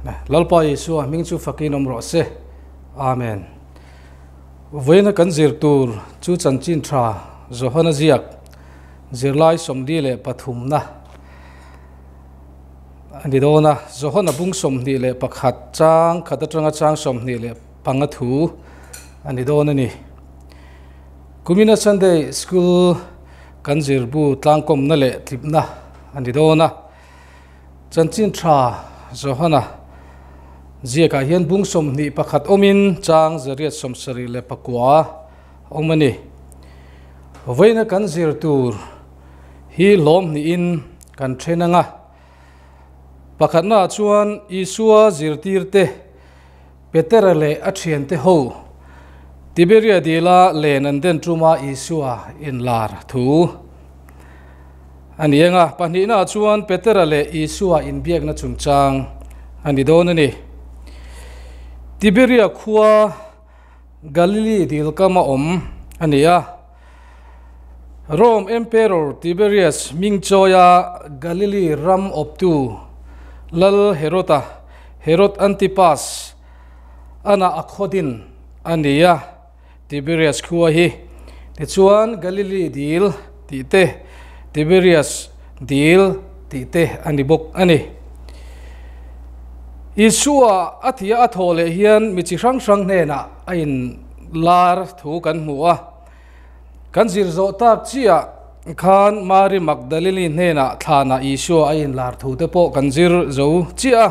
Lalpa Isua hming chu fakin awm rawh se. Amen. Vawiina kan zir tur chu chanchin tha Johana ziak zirlai 43na a ni dawn a. Johana bung 21 chang khat atanga chang 25 thu a ni dawn a ni. Kumina Sunday School kan zirbu tlangkawmna leh tlipna a ni dawn a. Chanchin tha Johana ziakah hian bung 21 awmin chang 879 awm a ni. Vawiina kan zir tur hi hlawm hnihin kan then anga. Pakhatnaah chuan Isua zirtirte Petera leh a thiante ho Tiberia dila len an den tuma Isua inlar thu a ni anga. Pahnihnaah chuan Petera leh Isua inbiakna chungchang a ni dawn a ni. Tiberia khua Galili dil kama awm a ni a. Rome Emperor Tiberius hmingchawia Galili ram awptu Lal Herod-a, Herod Antipas, ana a khawdin a ni a, Tiberias khua hi. Tichuan Galili dil tih te, Tiberias dil tih te a ni bawk a ni. Isua a thih a thawh leh hian mi chi hrang hrang hnenah a inlar thu kan hmu a. Kan zir zawh tak chiah khan Mari Magdalini hnenah thlanah Isua a inlar thu te pawh kan zir zo chiah a.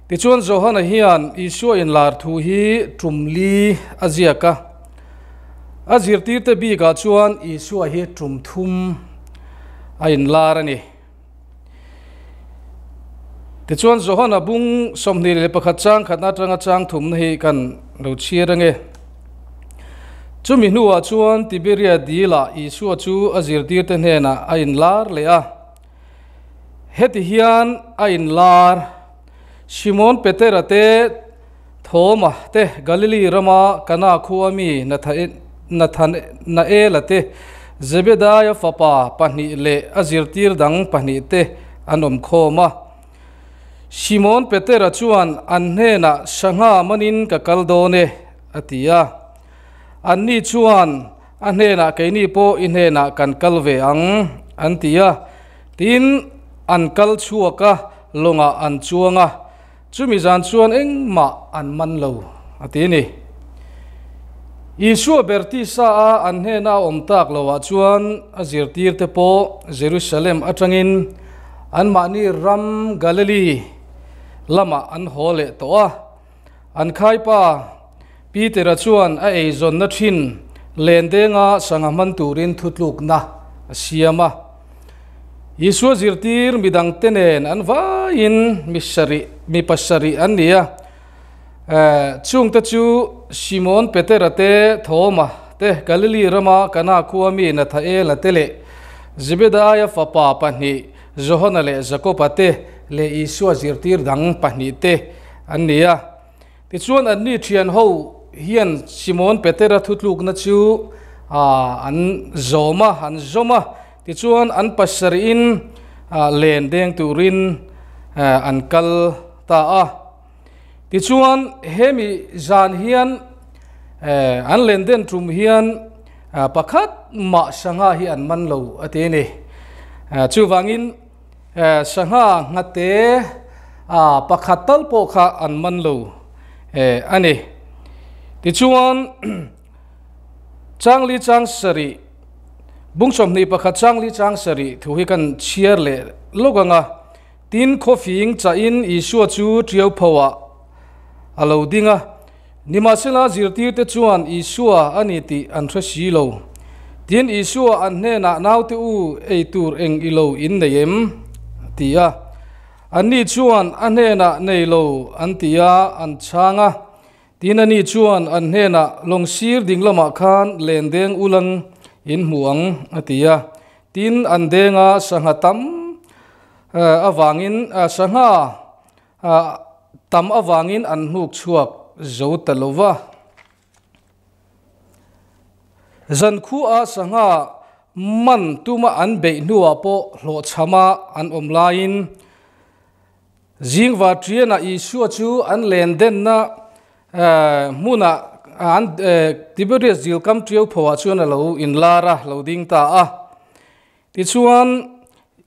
Tichuan Johana hian Isua inlar thu hi tum li a ziak a. A zirtirte bikah chuan Isua hi tum thum a inlar a ni. Tichuan Johana bung 21 chang khatna atanga chang thumna hi kan lo chhiar ange. Chumi hnuah chuan Tiberia dilah Isua chu a zirtirte hnenah a inlar leh a. Heti hian a inlar, Simon Petera te, Thoma te, Galili rama Kana khua mi Nathanaela te, Zebedaia fapa pahnih leh a zirtir dang pahnih te an awm khawm a. Simon Petera chuan an hnenah, Sangha manin ka kal dawn e, a ti a. Anni chuan a hnenah, Keini pawh i hnenah kan kal ve ang, an ti a. Tin, an kal chhuak a, lawngah an chuang a, chumi zan chuan engmah an man lo, a ti a ni. Isua ber tisa a an hnena a awm tak loah chuan a zirtirte pawh Jerusalem atangin anmahni ram Galili lamah an haw leh tawh a. An khaipa Petera chuan a eizawnna thin lendenga sangha hman turin thutlukna a siam a. Isua zirtir midangte nen an vaiin mi sarih, mi pasarih an ni a. Chungte chu Simon Petera te, Thoma te, Galili rama Kana khua mi Nathaela te leh Zebedaia fapa pahnih Johana leh Jakoba te leh Isua zirtir dang pahnih te an ni a. Tichuan anni thian ho hian Simon Petera thutlukna chu an zawm a, an zawm a. Tichuan an pasarih-in len deng turin an kal ta a. Tichuan hemi zan hian an len den tum hian pakhat mah sangha hi an man lo a ti a ni. Chuvangin sangha nghate pakhat tal pawh kha an man lo a ni. Tichuan changli chang sarih bung 21 changli chang sarih thu hi kan chhiar leh lawk ang a. Tin khawfing chahin Isua chu tiau phoah a lo ding a. Nimahsela zirtirte chuan Isua a ni tih an hre si lo. Tin Isua an hnenah naute u ei tur eng i lo in nei em? a ti a. Anni chuan a hnenah nei lo an ti a, an chhang a. Tin ani chuan an hnenah lawng sir ding lamah khan len deng ulang in hmu ang a ti a. Tin an denga sangha tam avangin sangha tam avangin an hnuk chhuak zo ta lo va. Zan khua sangha man tuma an beih hnuah pawh hlawhchhama an awm laiin. Zingva ṭianah Isua chu an len denna hmunah an Tiberias dil kam ṭiau phoah chuan a lo inlar a, lo ding ta a. Tichuan,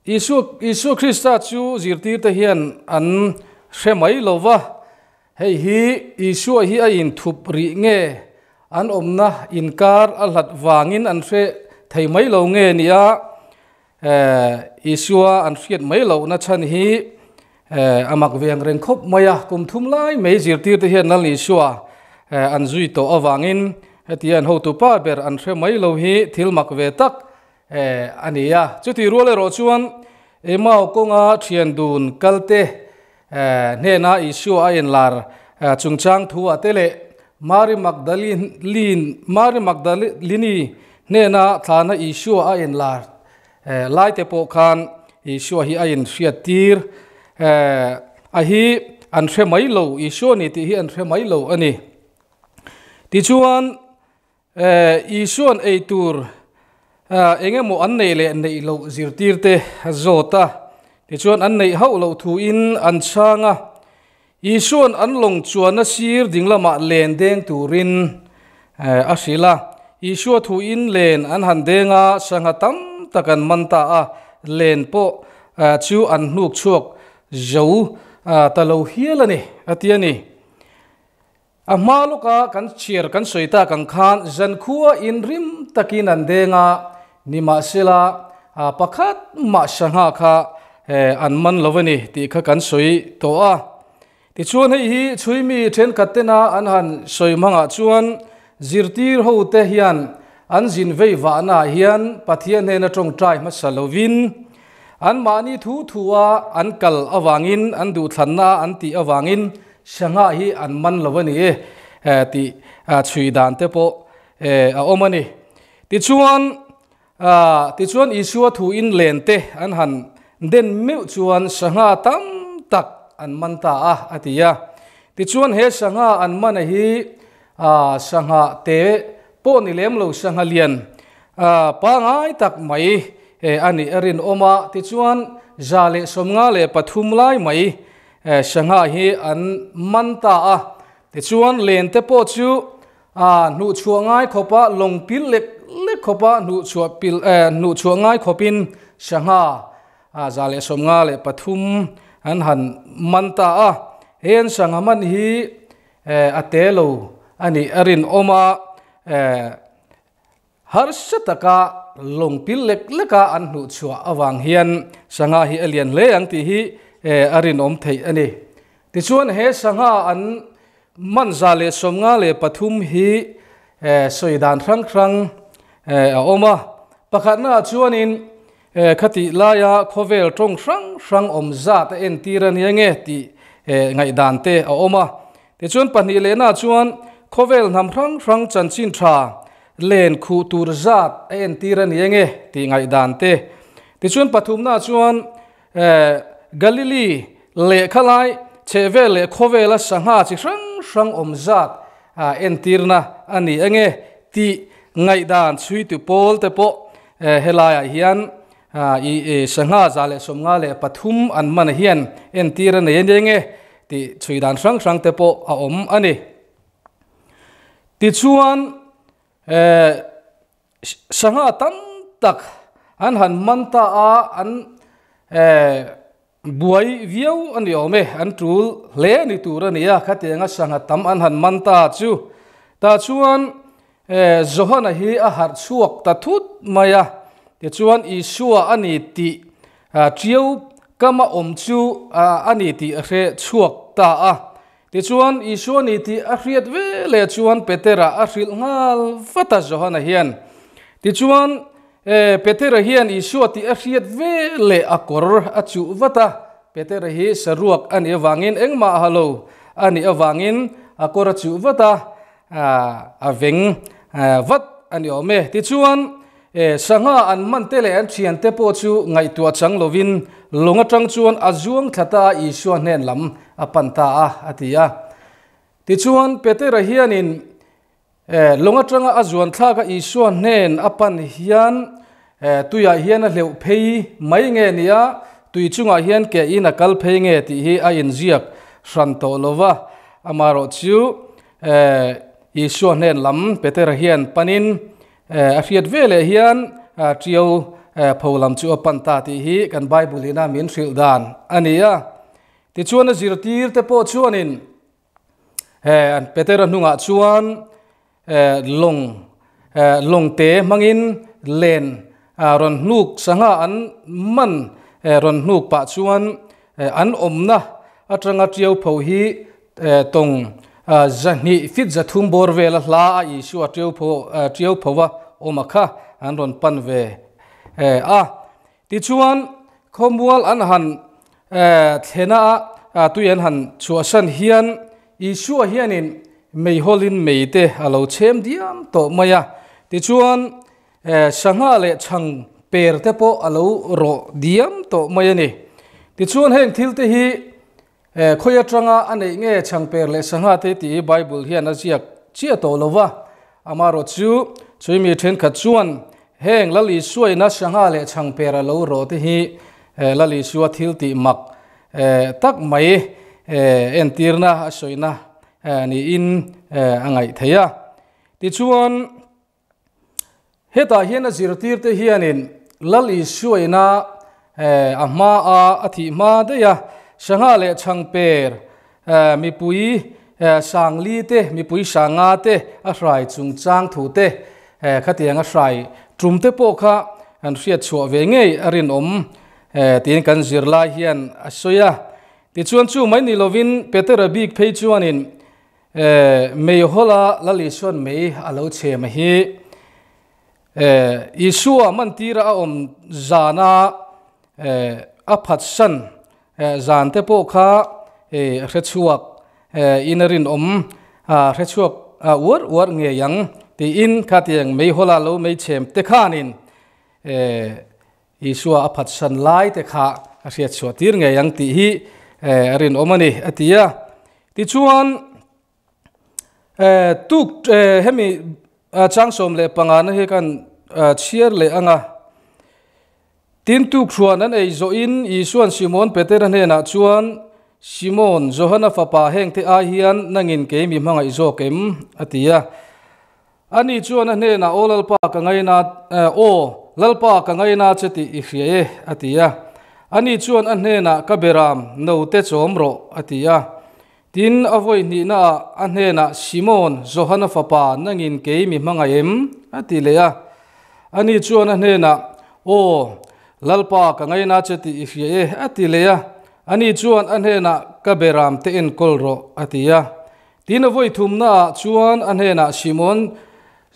Isua Isua Krista chu zirtirte hian an hre mai lo va, hei hi Isua hi a inthup rih nge an awmna inkar a hlat vangin an hre thei mai lo nge nia Isua an hriat mai lohna chhan hi a mak ve ang reng khawp mai a, kum thum lai mai zirtirte hian Lal Isua an zui tawh avangin hetiang hotu pa ber an hre mai lo hi thil mak ve tak a ni a. Chutih rual erawh chuan Emau kawnga thian dun kalte hnena Isua a inlar chungchang thu ah te leh Mari Magdalene Mari Magdalene hnena thlana Isua a inlar lai te pawh khan Isua hi a inhriat tir a hi an hre mai lo, Isua ni tih hi an hre mai lo a ni. Tichuan Isua'n ei tur eng emaw an neih leh neih loh zirtirte a zawt a, tichuan an neih hauh loh thuin an chhang a. Isua'n an lawng chuanna sir ding lamah len deng turin a hrilh a. Isua thuin len an han deng a, sangha tam tak an man ta a, len pawh chu an hnuk chhuak zo ta lo hial a ni, a ti a ni. A hma lawka kan chhiar kan sawi tak ang khan zankhua inrim takin an deng a, nimahsela pakhat mah sangha kha an man lo a ni tih kha kan sawi tawh a. Tichuan hei hi chhuimi thenkhat tena an han sawi hmangah chuan zirtir hote hian an zin vei vahnaah hian Pathian hnena tawngtai hmasa lovin anmahni thu thua an kal avangin an duhthlanna an tih avangin Sangha hi an man lo a ni e tih chhui dan te pawh a awm a ni. Tichuan, tichuan Isua thu in len te an han den meuh chuan sangha tam tak an man ta a, a ti a. Tichuan he sangha an man a hi sangha te pawh ni lem lo sangha lian pangai tak mai a nih a rinawm a. Tichuan 153 lai mai Sangha hi an man ta a, tichuan len te pawh chu hnuhchhuah ngai khawpa lawng pil lek lek khawpa hnuhchhuah pil hnuhchhuah ngai khawpin sangha 153 an han man ta a. He an sangha man hi a te lo a nih a rinawm a. Harsa taka lawng pil lek leka an hnuhchhuah avang hian sangha hi a lian hle ang tih hi a rinawm theih a ni. Tichuan he sangha an man 153 hi sawi dan hrang hrang a awm a. Pakhatnaah chuanin khatih laia khawvel tawng hrang hrang awm zat a entir a nia nge tih ngaihdan te a awm a. Tichuan pahnih lehnaah chuan khawvel hnam hrang hrang chanchin tha len khuh tur zat a entir a ni enge tih ngaihdan te. Tichuan pathumnaah chuan Galili lehkha lai chhehvel leh khawvela sangha chi hrang hrang awm zat entirna a ni enge tih ngaihdan chhuitu pawl te pawh helaiah hian I sangha 153 an man hian entir a nei a nia nge tih chhui dan hrang hrang te pawh a awm a ni. Tichuan sangha tam tak an han man ta a, an buai viau a ni awm e, an tul hle a ni tur a ni a, khatianga sangha tam an han man ta chu. Tah chuan Johana hi a harh chhuak ta thut mai a, tichuan Isua a ni tih ṭiau kama awm chu a ni tih a hre chhuak ta a. Tichuan Isua ni tih a hriat ve leh chuan Petera a hrilh nghal vat a Johana hian. Tichuan Petera hian Isua tih a hriat ve leh a kawr a chuh vat a, Petera hi saruak a nih avangin engmah ha lo a nih avangin a kawr a chuh vat a, a veng vat a ni awm e. Tichuan, sangha an man te leh an thian te pawh chu ngaihtuah chang lovin lung atang chuan a zuang thla ta a, Isua hnen lam a pan ta a, a ti a. Tichuan, Petera hianin lung atanga a zuan thlak a Isua hnen a pan hian tuiah hian a hleuh phei mai nge nia. Tui chungah hian ke in a kal phei nge tih hi a inziak hran tawh lo va, amaherawh chu Isua hnen lam Petera hian panin a hriat veleh hian Tiau pho lam chu a pan ta tih hi kan Bible ina min hrilh dan a ni a. Tichuan a zirtirte pawh chuanin Petera hnungah chuan lawng lawngte hmangin len rawn hnuk sangha an man rawn hnuk pah chuan an awmna atanga Tiau pho hi tawng 200 fit 300 bawr vela hla a Isua Tiau pho Tiau phova awm a kha an rawn pan ve a. Tichuan khawmual an han thlena a tui an han chhuahsan hian Isua hianin meihawlin meite a lo chhem diam tawh mai a. Tichuan sangha leh chhang per te pawh a lo rawh diam tawh mai a ni. Tichuan heng thil te hi khawi atanga a neih nge chhang per leh sangha te tih hi Bible hian a ziak chiah tawh lo va. Amaherawh chu chui mi thenkhat chuan heng Lal Isua ina sangha leh chhang per a lo rawh te hi Lal Isua thil tih mak tak mai entirna a sawina niin a ngaih theih a. Tichuan Hetah hian a zirtirte hianin Lal Isua ina a hma a a thih hma daih a, sangha leh chhangper mipui sangli te, mipui sanga te a hrai chungchang thu te khatiang a hrai tum te pawh kha an hriat chhuah ve ngei a rinawm tiin kan zirlai hian a sawi a. Tichuan chu mai ni lovin Petera bik phei chuanin Meihawla Lal Isua'n mei a lo chhem a hi. Isua mantira a awm zana a phatsan zan te pawh kha a hrechhuak in a rinawm a hrechhuak uar uar ngei ang tiin khatiang Meihawla lo mei chhem te khanin Isua a phatsan lai te kha a hriatchhuah tir ngei ang tih hi a rinawm a ni, a ti a. Tichuan, tuk hemi chang 15 na hi kan chhiar leh ang a. Tin, tuk hruan an ei zawhin Isua'n Simon Petera hnenah chuan, Simon, Johana fapa hengte ai hian nangin kei mi hmangaih zawk em? a ti a. Ani chuan a hnenah, Aw Lalpa, ka ngaina, aw, Lalpa, ka ngaina che tih i hria e, a ti a. Ani chuan a hnenah, Ka beram, note chawm rawh, a ti a. Tin, a vawi hnihnaah a hnenah, Simon, Johana fapa, nangin kei mi hmangaih em? a ti leh a. Ani chuan a hnenah, Aw, Lalpa, ka ngaina che tih i hria e, a ti leh a. Ani chuan a hnenah, Ka beram te enkawl rawh, a ti a. Tin a vawi thumnaah chuan a hnenah Simon,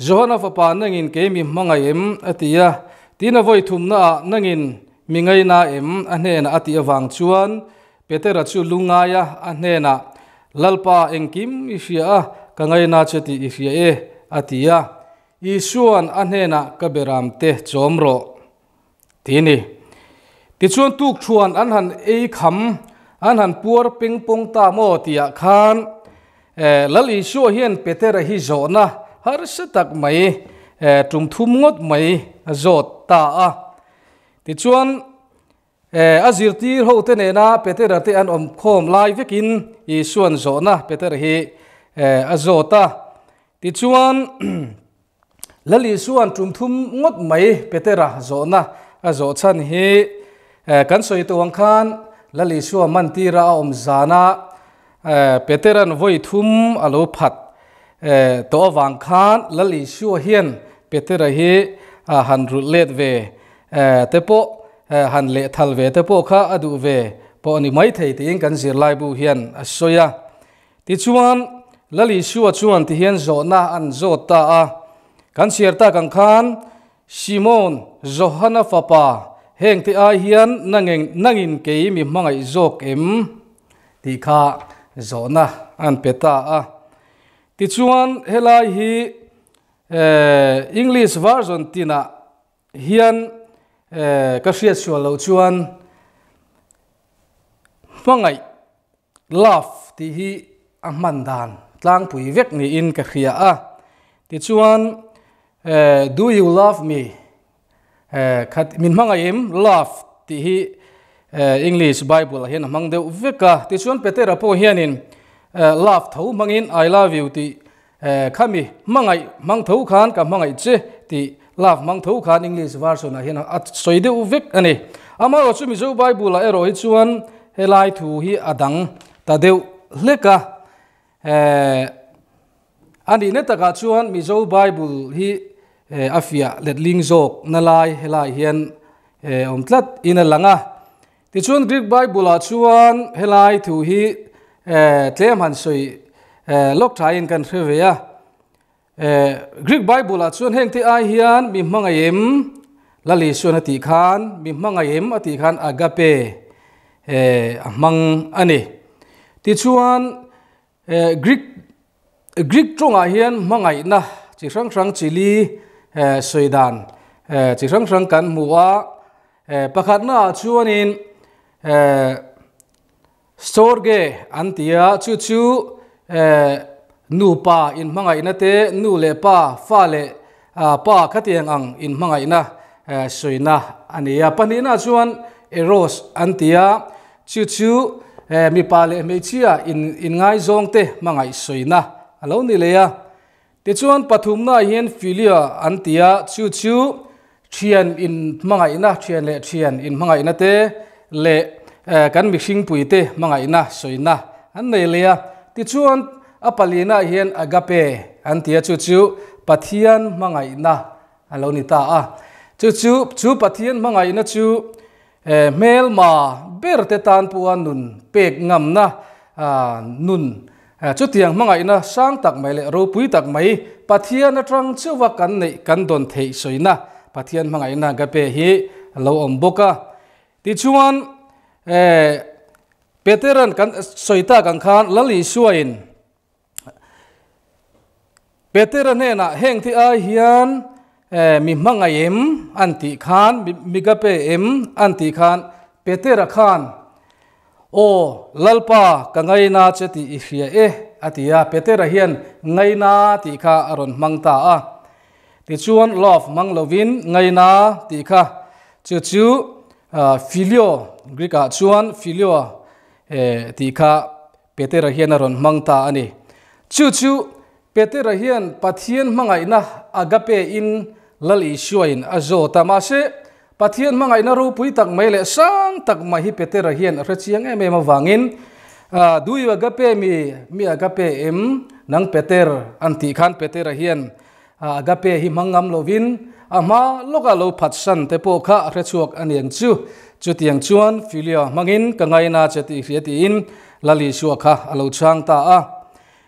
Johana fapa nangin kei mi hmangaih em? a ti a. Tin a vawi thumnaah nangin mi ngaina em? a hnenah a tih avang chuan Petera chu lungaia a hnenah, Lalpa engkim i hria a, ka ngaina che tih i hria e, a ti a. Isua'n a hnenah ka beramte chawm rawh. Ti ni. Tichuan tukthuan an han ei kham, an han puar peng pawng ta maw tihah khan Lal Isua hian Petera hi zawhna harsa tak mai tum thum ngawt mai a zawt ta a. Tichuan a zirtir hote nena Petera te an awm khawm lai vekin Isua'n zawhna Petera hi a zawt a. Tichuan Lal Isua'n tum thum ngawt mai Petera zawhna a zawh chhan hi kan sawi tawh ang khan Lal Isua mantira a awm zana Petera'n vawi thum a lo phat tawh avang khan Lal Isua hian Petera hi han rulh let ve te pawh han lehthal ve te pawh kha a duh ve pawh a ni maithei tiin kan zirlaibu hian a sawi a. Tichuan, Lal Isua chuan tihian zawhna an zawt ta a, Kan chhiar tak ang khan, Simon, Johana fapa, hengte ai hian nangin kei mi hmangaih zawk em? tih kha zawhna an pe ta a. Tichuan, helai hi English version tinah hian ka hriat sual loh chuan hmangaih Love tih hi a hman dan tlangpui vek niin ka hria a. Tichuan Do you love me? Khat min hmangaih em? Love tih hi English Bible ah hian a hmang deuh vek a. Tichuan Petera pawh hianin love tho hmangin I love you tih khami hmangaih hmang tho khan ka hmangaih che tih love hmang tho khan English version ah hian a sawi deuh vek a ni. Amaherawhchu chu Mizo Bible ah erawh hi chuan helai thu hi a dang ta deuh hlek a. A nihna takah chuan Mizo Bible hi a fiah letling zawk na lai helai hian awm tlat in a lang a. Tichuan Greek Bible ah chuan helai thu hi tlem han sawi lawk thain kan hre ve a. Greek Bible ah chuan hengte ai hian mi hmangaih em Lal Isuan a tih khan mi hmangaih em a tih khan agape a hmang a ni. Tichuan Greek Greek tawngah hian hmangaihna chi hrang hrang chili sawi dan chi hrang hrang kan hmu a. Pakhatna ah chuanin Storge an ti a, chu chu nupa inhmangaihna te, nu leh pa, fa leh pa khatiang ang inhmangaihna sawina a ni a. Pahnihna chuan Eros an ti a, chu chu mipa leh hmeichhia inngaizawngte hmangaih sawina a lo ni leh a. Tichuan pathumna hian Philia an ti a, chu chu thian inhmangaihna, thian leh thian inhmangaihna te leh kan mihringpuite hmangaihna sawina an nei leh a. Tichuan a palina hian Agape an ti a, chu chu Pathian hmangaihna a lo ni ta a. Chu chu chu Pathian hmangaihna chu Hmelma ber te tan pawha nun pek ngamna nun chutiang hmangaihna sang tak mai leh ropui tak mai Pathian atang chauha kan neih kan dawn theih sawina Pathian hmangaihna agape hi a lo awm bawk a. Tichuan Petera'n kan sawi tak ang khan Lal Isuain Petera hnenah heng te ai hian mi hmangaih em an tih khan, mi ka pe em an tih khan Petera khan Aw Lalpa ka ngaina che tih i hria e a ti a, Petera hian ngaina tih kha a rawn hmang ta a. Tichuan love hmang lovin ngaina tih kha chu chu phileo Greek ah chuan phileo tih kha Petera hian a rawn hmang ta a ni. Chu chu Petera hian Pathian hmangaihna agape in Lal Isuain a zawt a. Mahse, Pathian hmangaihna ropui tak mai leh sang tak mai hi Petera hian a hre chiang em em avangin, Do you agape me? Mi agape em? Nang Peter an tih khan Petera hian agape hi hmang ngam lovin a hma lawka lo phatsan te pawh kha a hre chhuak a niang chu. Chutiang chuan Philia hmangin ka ngaina che tih hria tiin Lal Isua kha a lo chhang ta a.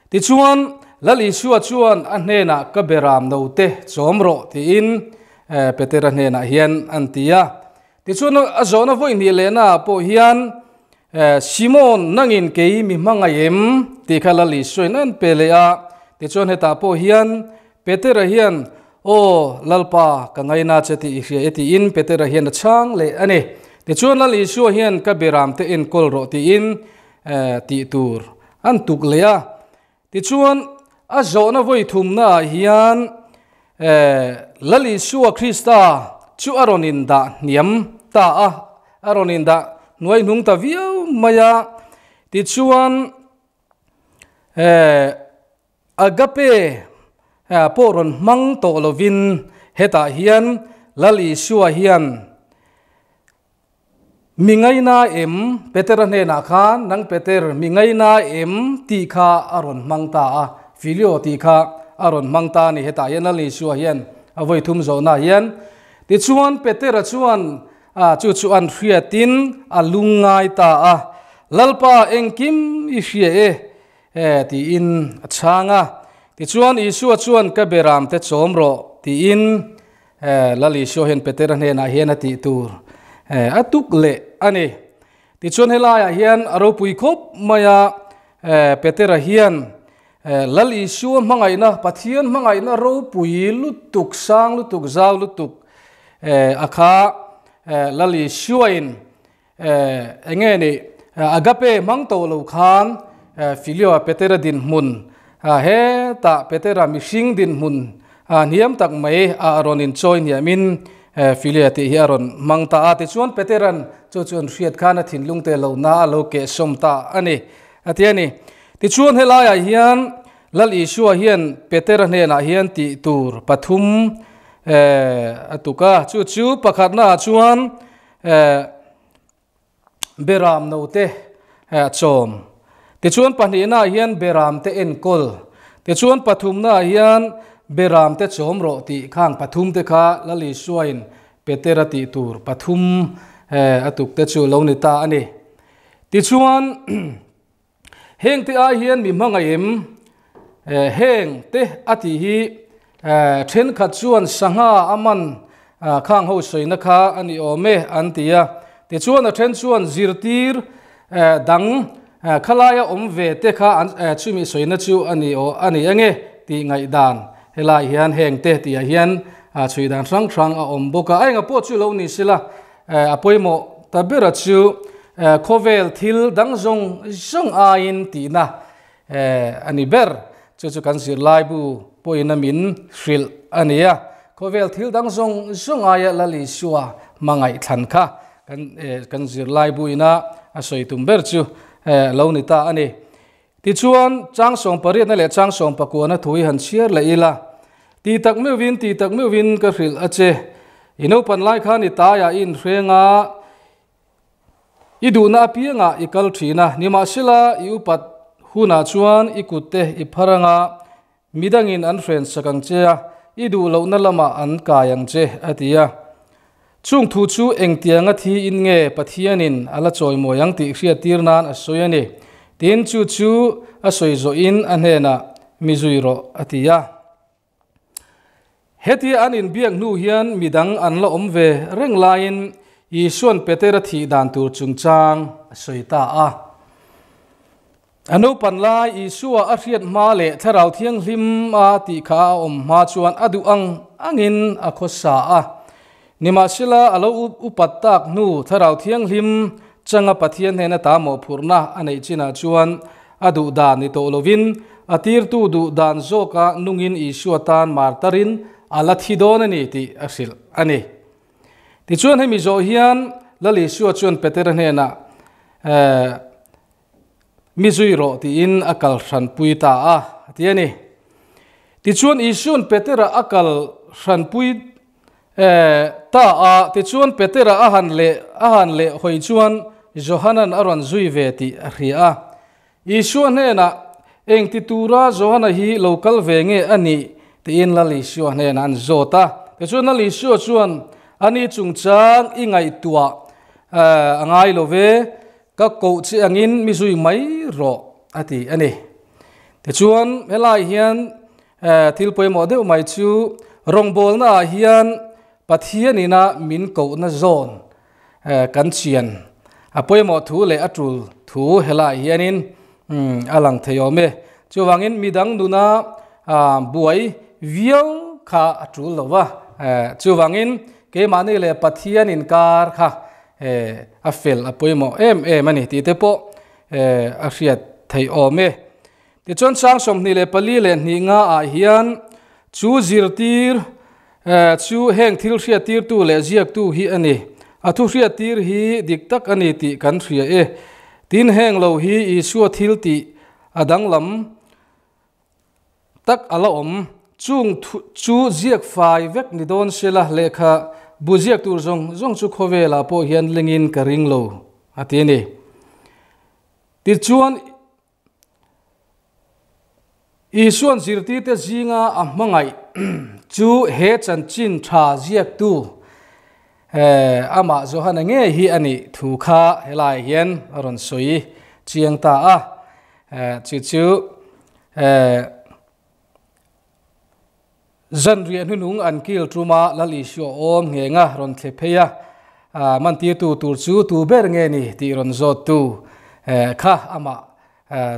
Tichuan, Lal Isua chuan a hnenah ka beram note chawm rawh tiin Petera hnenah hian an ti a. Tichuan a zawhna vawi hnih lehnaah pawh hian Simon nangin kei mi hmangaih em tih kha Lal Isuain an pe leh a. Tichuan hetah pawh hian Petera hian Aw Lalpa ka ngaina che tih i hria e tiin Petera hian a chhang leh a ni. Tichuan Lal Isua hian ka beramte enkawl rawh tiin tih tur an tuk leh a. Tichuan, a zawhna vawi thumnaah hian Lal Isua Krista chu a rawn indah hniam ta a, a rawn indah hnuai hnung ta viau mai a. Tichuan, Agape pawh rawn hmang tawh lovin hetah hian Lal Isua hian Mi ngaina em? Petera hnenah khan, Nang Peter, mi ngaina em? tih kha a rawn hmang ta a, Filio tih kha a rawn hmang ta a ni. Hetah hian Lal Isua hian a vawi thum zawhnaah hian. Tichuan, Petera chuan chu chu an hriatin a lungngai ta a, Lalpa, engkim i hria e, tiin a chhang a. Tichuan, Isua chuan, Ka beramte chawm rawh, tiin Lal Isua hian Petera hnenah hian a tih tur a tuk leh a ni. Tichuan helaiah hian a ropui khawp mai a, Petera hian Lal Isua hmangaihna, Pathian hmangaihna ropui lutuk, sang lutuk, zau lutuk a kha Lal Isuain Eng nge ni agape hmang tawh lo khan Filio Petera dinhmun hetah Petera mihring dinhmun hniam tak mai a rawn inchawi hniamin philia tih hi a rawn hmang ta a. Tichuan Petera'n chu chu an hriat khan a thinlung te lo na a lo kehsawm ta a ni, a ti a ni. Tichuan helaiah hian Lal Isua hian Petera hnenah hian tih tur pathum a tuk a, chu chu pakhatnaah chuan Beram note chawm. Tichuan pahnihnaah hian beram te enkawl. Tichuan pathumnaah hian beram te chawm rawh tih khang pathum te kha Lal Isuain Petera tih tur pathum a tuk te chu lo ni ta a ni. Tichuan Heng te ai hian mi hmangaih em? Heng te a tih hi thenkhat chuan sangha a man khang ho sawina kha a ni awm e an ti a. Tichuan a then chuan zirtir dang khalaia awm ve te kha an chumi sawina chu a ni aw a ni ange tih ngaihdan helai hian heng te tihah hian chhui dan hrang hrang a awm bawk a. A engah pawh chu lo ni sela A pawimawh ta bera chu khawvel thil dang zawng zawng aiin tihna a ni ber. Chu chu kan zirlaibu pawhin a min hrilh a ni a. Khawvel thil dang zawng zawng aia Lal Isua hmangaih thlan kha kan zirlaibu ina a sawi tum ber chu lo ni ta a ni. Tichuan, chang sawm pariatna leh chang sawm pakuana thu hi han chhiar leh ila. Ti tak meuhvin, ti tak meuhvin ka hrilh a che. I naupan lai khan i taiah i inhreng a, i duhna apiangah i kal thin a. Nimahsela, i upat hunah chuan i kutte i phar anga midangin an hren sak ang che a, i duh lohna lamah an kai ang che, a ti a. Chung thu chu engtianga thi in nge Pathianin a la chawimawi ang tih hriattir nan a sawi a ni. Tin, chu chu a sawi zawhin a hnenah, Mi zui rawh, a ti a. Hetia an inbiak hnu hian midang an la awm ve reng laiin Isua'n Petera thih dan tur chungchang a sawi ta a. A naupan lai Isua a hriat hma leh Thlarau Thianghlim a tih kha a awm hma chuan a duh ang angin a khawsa a. Nimahsela, a lo upat tak hnu Thlarau Thianghlim changa Pathian hnena ta mawhphurhna a neih chinah chuan a duh dan ni tawh lovin a tirtu duh dan zawka nungin Isua tan martarin a la thi dawn a ni tih a hrilh a ni. Tichuan hemi zawh hian Lal Isua chuan Petera hnenah, Mi zui rawh tiin a kal hranpui ta a, a ti a ni. Tichuan Isua'n Petera a kal hranpui ta a, tichuan Petera a han leh a han leh hawi chuan Johana'n a rawn zui ve tih a hria a. Isua hnenah, Eng ti tura Johana hi lo kal ve nge a nih? tiin Lal Isua hnenah an zawt a. Tichuan Lal Isua chuan, Ani chungchang i ngaihtuah a ngai lo ve, Ka koh che angin mi zui mai rawh a ti a ni. Tichuan helai hian thil pawimawh deuh mai chu rawngbawlna ah hian Pathian ina min kohna zawn kan chian a pawimawh thu leh a tul thu helai hianin a lang thei awm e. Chuvangin midang nuna buai viau kha a tul lo va, chuvangin keimahni leh Pathian inkar kha a fel a pawimawh em em a ni tih te pawh a hriat theih awm e. Tichuan sang 24 leh hnih nga ah hian chu zirtir chu heng thil hriattirtu leh ziaktu hi a ni. A thu hriattir hi dik tak a ni tih kan hria e. Tin heng lo hi Isua thil tih a danglam Tak a la awm. Chung chu ziak fai vek ni dawn sela lehkha bu ziak tur zawng zawng chu khawvelah pawh hian lengin ka ring lo, a ti a ni. Tichuan, Isua'n zirtirte zinga a hmangaih chu he chanchin tha ziaktu amah Johana ngei hi a nih thu kha helaiah hian a rawn sawi chiang ta a. Chu chu Zanriah hnunung an kil tuma Lal Isua awm nghenga rawn thle phei a, mantirtu tur chu tu ber nge ni tih rawn zawttu kha amah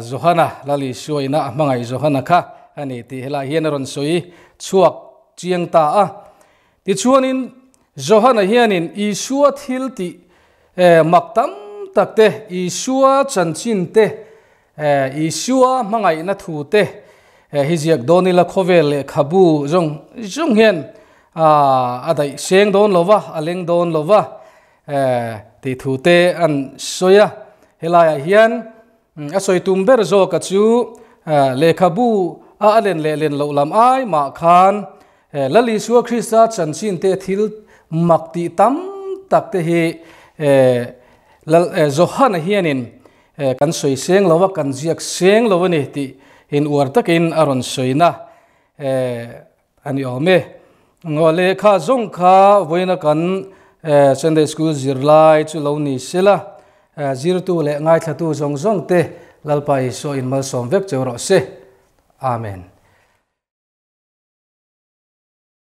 Johana, Lal Isua ina a hmangaih Johana kha a ni tih helai hian a rawn sawi chhuak chiang ta a. Tichuanin Johana hianin Isua thil tih mak tam tak te, Isua chanchin te, Isua hmangaihna thu te hi ziak dawn ila khawvel lehkhabu zawng zawng hian a daih seng dawn lo va, a leng dawn lo va tih thu te an sawi a. Helaiah hian a sawi tum ber zawka chu lehkhabu a a len leh len loh lam ai mah khan Lal Isua Krista chanchin te thil mak tih tam tak te hi Lal Johana hianin kan sawi seng lo a, kan ziak seng lo a ni tih in uar takin a rawn sawina a ni awm e. Ngaw lehkha zawng kha vawiina kan Sunday School zirlai chu lo ni sela, zirtu leh ngaithlatu zawng zawng te Lalpa Isua in malsawm vek cheu rawh se. Amen.